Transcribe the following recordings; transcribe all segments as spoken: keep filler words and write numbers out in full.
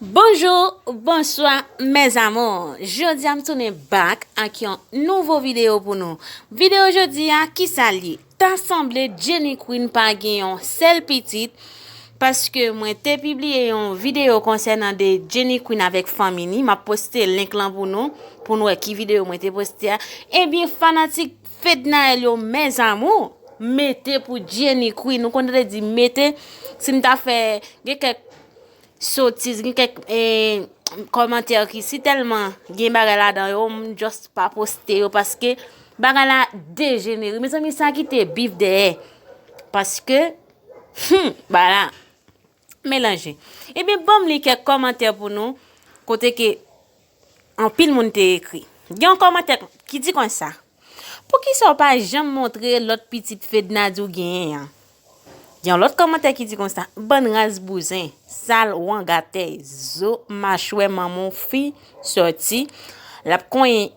Bonjou, bonswa, mes amours. Jodi a m tounen back ak yon nouvo videyo pou nou. Videyo jodi a, kisa l ye? Ta sanble Jenny Queen pa gen yon sèl pitit, paske mwen te pibliye yon videyo konsènan de Jenny Queen avèk fanmi ni. M ap poste link lan pou nou, pou nou wè ki videyo mwen te poste a. Ebyen, fanatik Fednaelle yo, mes amours, mete pou Jenny Queen. Nou konn tande di mete, si m ta fè, gen kèk sotiz, gen kèk, eh, kòmantè ki si tèlman gen bagay ladan yo, m just pa poste yo, paske bagay la dejenere. Mezanmi, sa kite bif dèyè. Paske, hmm, bagay la melanje. Ebyen, ban m li kèk kòmantè pou nou, kote ke anpil moun te ekri. Gen yon kòmantè ki di konsa: "Poukisa w pa janm montre lòt pitit Fedna di w genyen an?" Gen yon lòt kòmantè ki di konsa: "Bann ras bouzen, sal, wangatèy, zo machwè manman w fin sòti, l ap konyen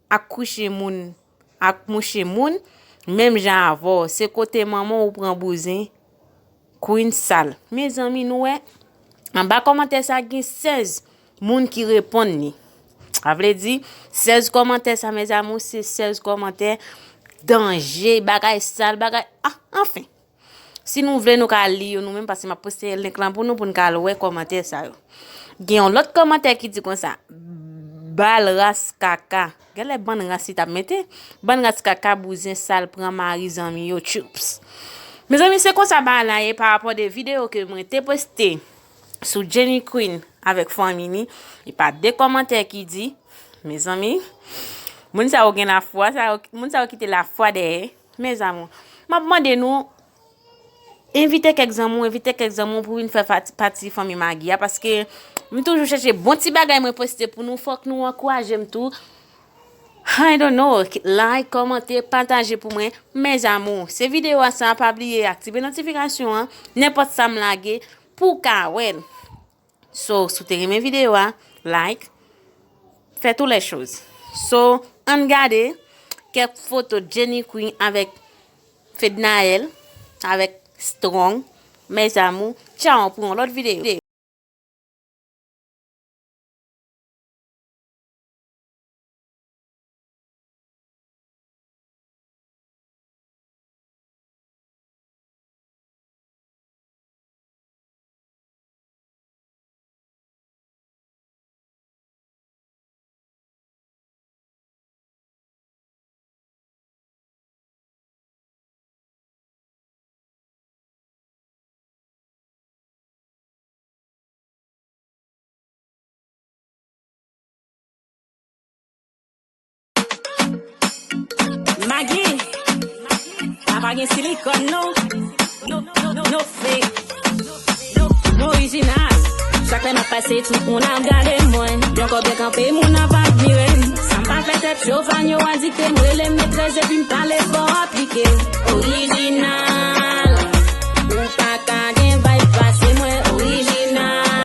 ak kouche moun, ak mouche moun, menm jan avè w, se kote manman w pran bouzen, Queen sal." Mezanmi, nou wè, anba kòmantè sa gen sèz moun ki reponn li. Sa vle di, sèz kòmantè sa, mes amours, se sèz kòmantè danje, bagay sal, bagay, ah, anfen. Si nou vle, nou ka li yo nou menm, paske m ap poste link lan pou nou, pou n ka al wè kòmantè sa yo. Gen yon lòt kòmantè ki di konsa: "Bal ras kaka." Genlè bann ras li t ap mete. "Bann ras kaka, bouzen sal, pran mari zanmi yo, tchups." Mezanmi, se konsa bagay la ye pa rapò de videyo ke mwen te poste sou Jenny Queen avèk fanmi ni. E pa de kòmantè ki di, mezanmi, moun sa yo gen lafwa, sa yo, moun sa yo kite lafwa dèyè. Mes amours, m ap mande nou, envite kèk zanmi w, envite kèk zanmi w pou vin fè pati, pati fanmi Magi a, paske m toujou chèche bon ti bagay mwen poste pou nou, fòk nou ankouraje m tou. I don't know, like, kòmante, pataje pou mwen. Mes amours, se videyo a sa, pa bliye aktive notifikasyon an, nenpòt sa m lage, pou w ka wè l. So, si w te renmen videyo a, like, fè tout lè choz. So, ann gade kèk foto Jenny Queen avèk Fednaelle, avèk Strong. Mes amours, tchaw pou yon lòt videyo. Magi, sa pa gen silikòn non. No, no, no, no fake. No orijinal. Chak lè m ap pase, tout moun ap gade mwen. Yon kòb byen kanpe, moun ap admire m. Sa m pa fè tèt cho, fanm yo adikte m. Rele m metrès epi m pale fò aplike.